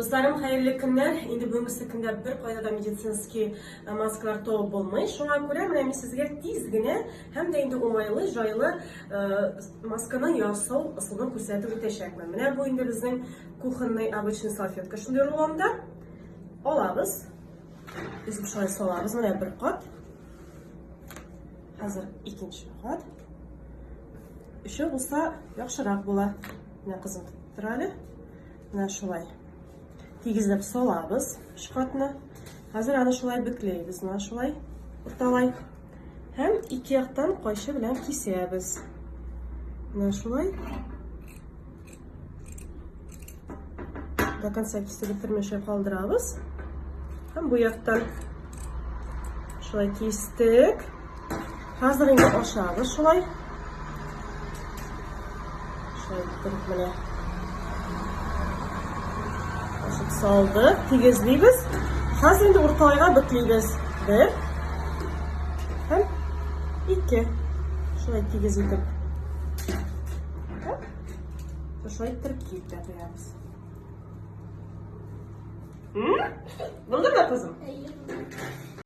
Дусларым, хәерле көннәр. Инде бүгенге көндә бер кайда да медицинский маскалар табып булмый. Шуңа күрә менә мин сезгә тиз генә һәм дә инде уңайлы, җайлы масканы ясау ысулын күрсәтеп үтәчәкмен. Менә бу инде безнең кухонный обычный салфетка шундый рулонда. Алабыз. Өзеп шулай салабыз. Менә бер кат. Хәзер икенче кат. Өчәү булса яхшырак була. Менә кызым тоттыра әле. Менә шулай. Тигезләп салабыз өч катны. Хәзер аны шулай бөкләйбез, менә шулай урталай. Һәм ике яктан кайчы белән кисәбез. Менә шулай. До конца кисеп бетермичә калдырабыз. Һәм бу яктан шулай кистек. Хәзер инде ашабыз шулай. Шулай иттереп менә. Ашып салдык, тигезлибез. Хәзер инде урталайга бөклибез. Бер һәм ике. Шулай тигез итеп. Шулай иттереп киеп тә куябыз. Булдымы, кызым? Әйе.